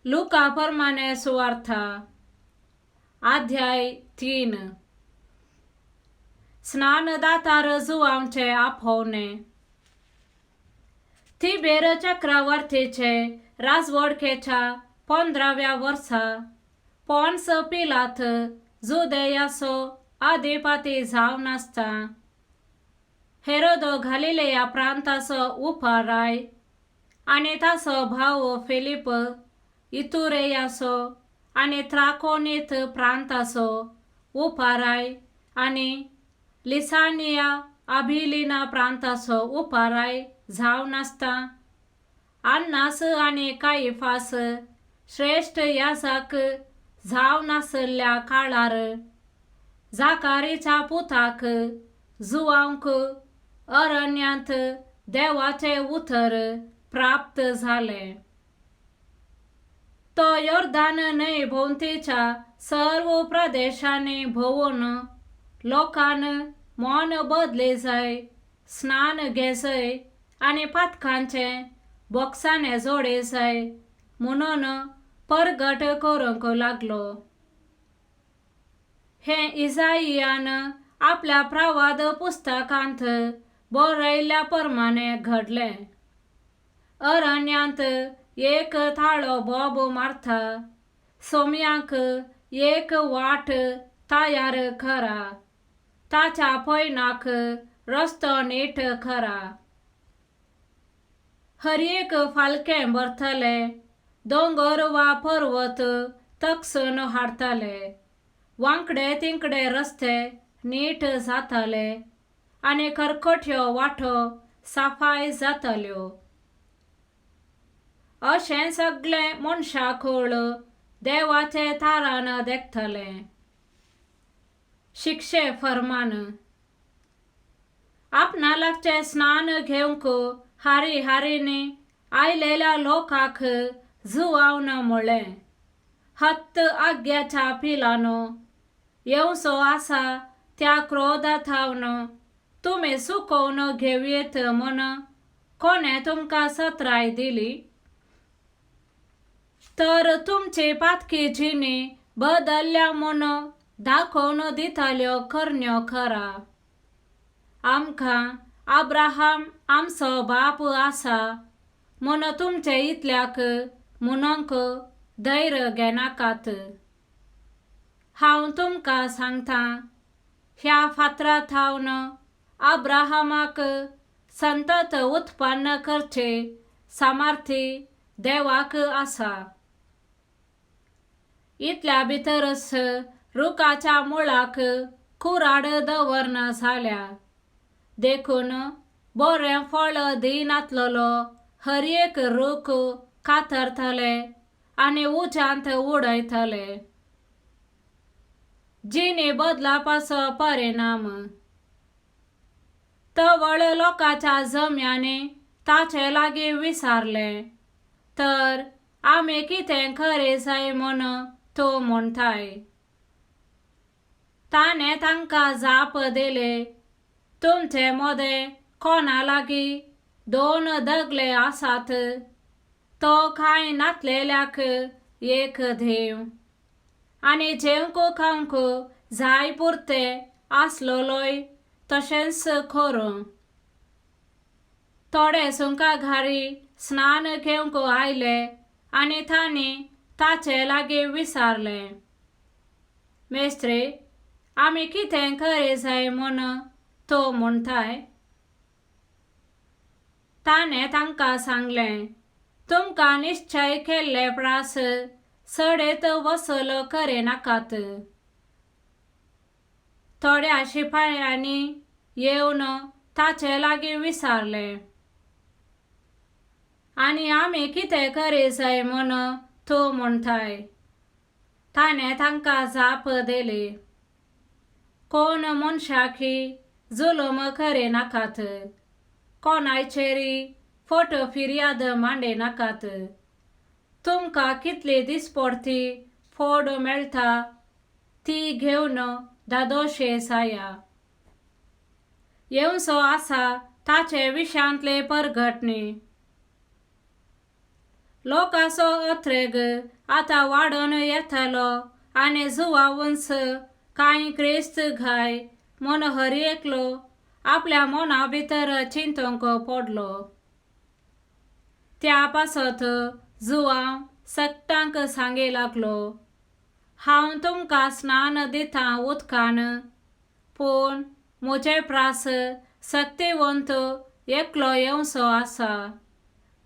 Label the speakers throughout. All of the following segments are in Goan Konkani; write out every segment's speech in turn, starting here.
Speaker 1: लुका प्रमाणे सुवार्था अध्याय 3. स्नानदातार जुवांचे आपोवणे. तिबेर चक्रवर्तीचे राजवडकेच्या 15व्या वर्सा पोन्स पिलात जुदेयाचो अधिपती जावन आसता हेरोदो गालिलेया प्रांताचो उपराय आनी ताचो भाव फिलीप इतुरेयाचो आनी त्राकोनीत प्रांताचो उपराय आनी लिसानिया अभिलिना प्रांताचो उपराय जावन आसता अन्नास आनी कायफास श्रेश्ठ याजक जावन आशिल्ल्या काळार जाकारीच्या पुताक जुवांक अरण्यांत देवाचें उतर प्राप्त जालें. तो योर्दान न्हंय भोंवतीच्या सर्व प्रदेशांनी भोंवून लोकान मन बदले जाय, स्नान घेजय आनी पातकांचें बोक्साने जोडे जाय म्हणून परगट करूंक लागलो. हें इजाइयान आपल्या प्रवाद पुस्तकांत बरयल्ल्या प्रमाणे घडलें. अरण्यांत एक थाळो बोब मारता, सोम्यांक एक वाट तयार करा, ताच्या पयनाक रस्तो नीट करा. हर एक फालकें भरतले, दोंगर वा पर्वत तकसून हाडटले, वांकडे तिंकडे रस्ते नीट जातले आनी खरखट्यो वाटो सफाय जातल्यो. अशें सगळें मनशाकूळ देवाचे थारान देखतलें. शिक्षे फर्मान. आपणा लागचें स्नान घेवंक हारी हारींनी आयलेल्या लोकांक जुवावन म्हळें, हत्त आग्याच्या पिलानो, येवचो आसा त्या क्रोधा थावन तुमी सुकोवन घेवयेत म्हूण कोणें तुमकां सत्राय दिली? तर तुमची पातकी जिणी बदल्ल्या म्हूण दाखोवन दिताल्यो करण्यो करा. आमकां अब्राहम आमचो बाप आसा म्हूण तुमचे इतल्याक म्हणूंक धैर्य घेनाकात. हांव तुमकां सांगतां, ह्या फातरा थावन अब्राहमाक संतत उत्पन्न करचे सामर्थ्य देवाक आसा. इतल्या भितरच रुखाच्या मुळाक कुराड दवरना जाल्या, देखून बरें फळ दिनातलेलो हर एक रूख कातरतले आनी उज्यांत उडयतले. जिणे बदलापाचो परिणाम. तवळ लोकांच्या जम्यांनी ताचे लागीं विचारलें, तर आमी कितें खरें जाय म्हूण तूं म्हणटाय? ताणें तांकां जाप दिली, तुमचे मदें कोणा लागीं 2 दगले आसात, तो कांय नातलेल्याक एक देव आनी जेवंक खावंक जाय पुरतें आसलेलोय तशेंच करूं. थोडे सुंकाघारी स्नान घेवंक आयले आनी तांणी ताचे लागीं विचारलें, मेस्त्री, आमी कितें खरें जाय म्हूण तूं म्हणटाय? ताणें तांकां सांगलें, तुमकां निश्चय केल्ले प्रास चडत वसल करिनाकात. थोड्या शिपायांनी येवन ताचे लागीं विचारलें, आनी आमी कितें करी जाय म्हूण तूं म्हणटाय? ताणें तांकां जाप दिली, कोण मनशाकी जुलूम करिनाकात, कोणायचेरी फट फिर्याद मांडिनाकात. तुमकां कितली दिसपडती फोड मेळटा ती घेवन धादोशे जाया. येवचो आसा ताचे विशयांतले परगटणी. लोकांचो अत्रेग आतां वाडोवन येतालो आनी जुवावूच कांय क्रिस्त घाय म्हूण हर एकलो आपल्या मना भितर चिंतूंक पडलो. त्या पासत जुवांव सगटांक सांगी लागलो, हांव तुमकां स्नान दितां उदकान, पूण म्हजे प्रास सक्तिवंत एकलो येवचो आसा,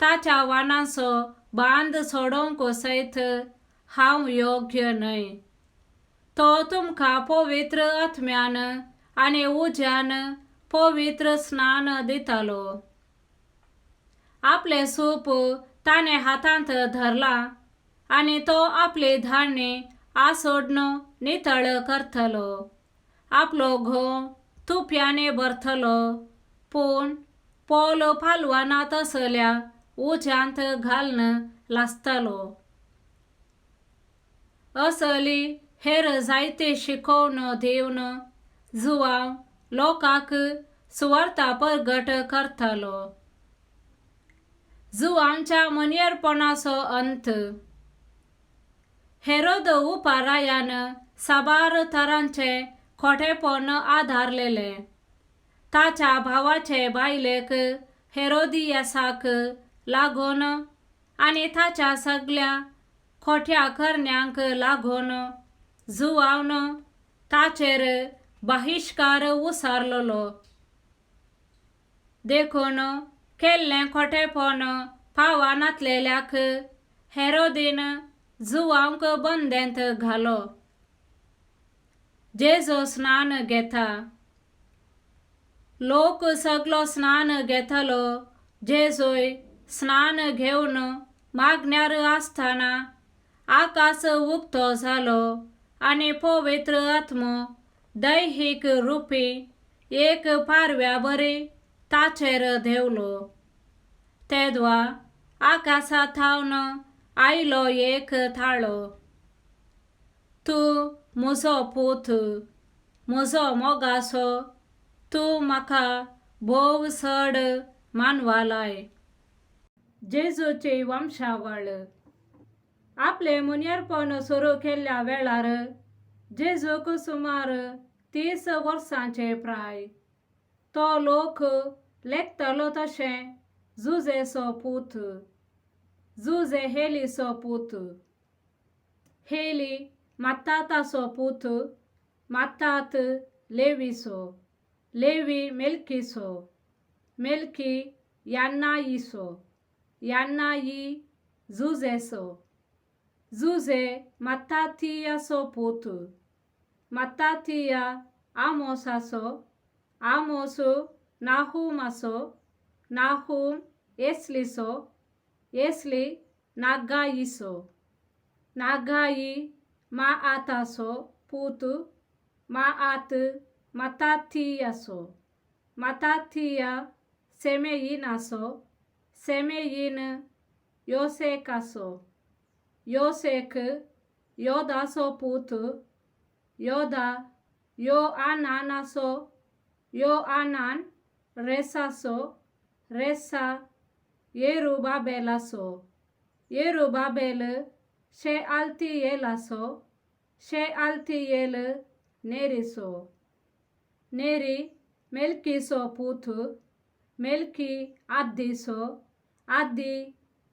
Speaker 1: ताच्या वानाचो बांद सोडोवंक सयत हांव योग्य न्हय. तो तुमकां पवित्र आत्म्यान आनी उज्यान पवित्र स्नान दितालो. आपलें सूप ताणें हातांत धरलां आनी तो आपली धान्य आसोडन नितळ करतलो, आपलो घोव तुप्याने भरतलो, पूण पोल पालवाना तसल्या उज्यांत घालून लासतलो. असली हेर जायती शिकोवन दिवन जुवांव लोकांक सुवार्ता परगट करतालो. जुवांच्या मनियरपणाचो अंत. हेरोद उपारायान साबार तरांचे खोटेपण आदारलेले. ताच्या भावाचे बायलेक हेरोदियासाक लागून आनी ताच्या सगल्या खोट्या करण्यांक लागून जुवावन ताचेर बहिश्कार उसारलेलो. देखून केल्लें खोटेपण पावनातलेल्याक हेरोदीन जुवांक बंदेंत घालो. जेजू स्नान घेता. लोक सगलो स्नान घेतालो. जेजूय स्नान घेवन मागण्यार आसतना आकाश उक्तो जालो आनी पवित्र आत्मो दैहीक रुपी एक पारव्या बरी ताचेर देंवलो. तेदवा आकाशा थावन आयलो एक थाळो, तूं म्हजो पूत, म्हजो मोगाचो, तूं म्हाका भोव चड मानवालाय. जेजूची वंशावळ. आपलें मुनियरपण सुरू केल्ल्या वेळार जेजूक सुमार 30 वर्सांचे प्राय. तो लोक लेखतालो तशें जुजेचो पूत, जुजे हेलीचो पूत, हेली मात्ताताचो पूत, मात्तात लेवीचो, लेवी मेल्कीचो, मेल्की यान्नाईचो, यान्नाई जुजेचो, जुजे मात्तातियाचो पूत, मात्तातिया आमोसाचो, आमोस नाहूमाचो, नाहूम एस्लीचो, एस्ली नागाईचो, नागाई माआताचो पूत, माआत मात्तातियाचो, मात्तातिया सेमेयीनाचो, सेमेयीन योसेकाचो, योसेक योदाचो पूत, योदा योआनानाचो, योआनान रेसाचो, रेसा येरुबाबेलाचो, येरुबाबेल शेआल्तियेलाचो, शेआल्तियेल नेरीचो, नेरी मेल्कीचो पूत, मेल्की आद्दीचो, आद्दी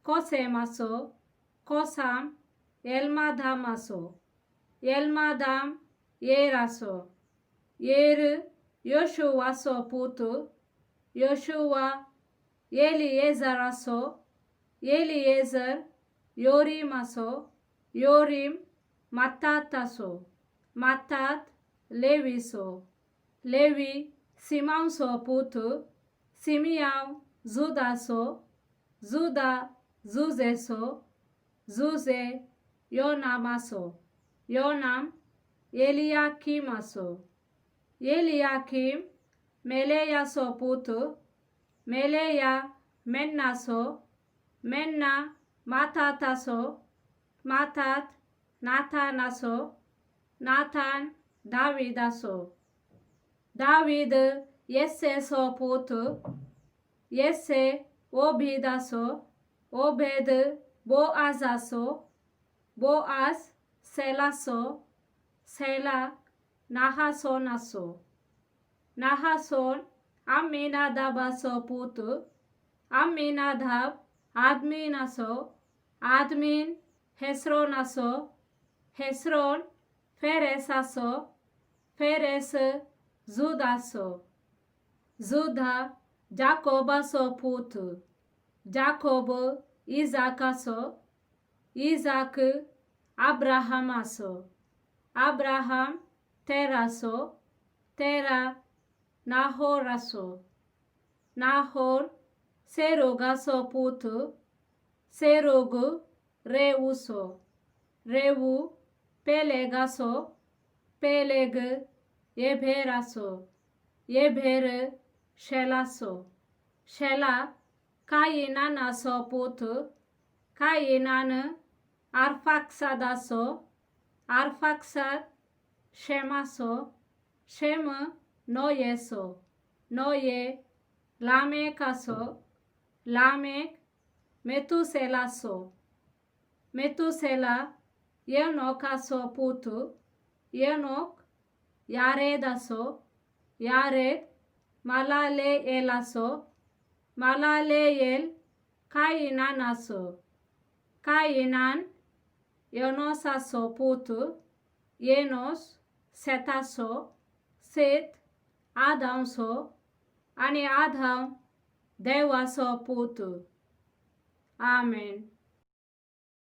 Speaker 1: कोसेमाचो, कोसाम एल्मादामाचो, एल्मादाम येराचो, येर योशुवाचो पूत, योशुवा एलियेझराचो, एलियेझर योरीमाचो, योरीम मात्ताताचो, मात्तात लेवीचो, लेवी सिमांवचो पूत, सिमियांव जुदाचो, जुदा जुजेचो, जुजे योनामाचो, योनाम एलियाकीमाचो, एलियाकीम मेलेयाचो पूत, मेलेया मेन्नाचो, मेन्ना माताताचो, मातात नाथानाचो, नाथान दावीदाचो, दावीद येस्सेचो पूत, येस्से ओबीदाचो, ओबेद बोआजाचो, बोआज सेलाचो, सेला नाहासोनाचो, नाहासोन आम्मीनादाबाचो पूत, आम्मीनादाब आदमीनाचो, आदमीन हेस्रोनाचो, हेस्रोन फेरेसाचो, फेरेस जुदाचो, जुदा जाकोबाचो पूत, जाकोब इजाकाचो, इजाक अब्राहमाचो, अब्राहम तेराचो, तेरा नाहोराचो, नाहोर सेरोगाचो पूत, सेरोग रेऊचो, रेऊ पेलेगाचो, पेलेग एभेराचो, एभेर शेलाचो, शेला कायिनानाचो पूत, कायिनान आर्फाक्सादाचो, आर्फाक्साद शेमाचो, शेम नोयेचो, नोये लामेकाचो, लामेक मेतुसेलाचो, मेतुसेला एनोकाचो पूत, एनोक यारेदाचो, यारेद मालालेएलाचो, मालालेएल कायिनानाचो, कायिनान एनोसाचो पूत, एनोस सेताचो, सेत आदांवचो आनी आदांव देवाचो पूत. आमेन.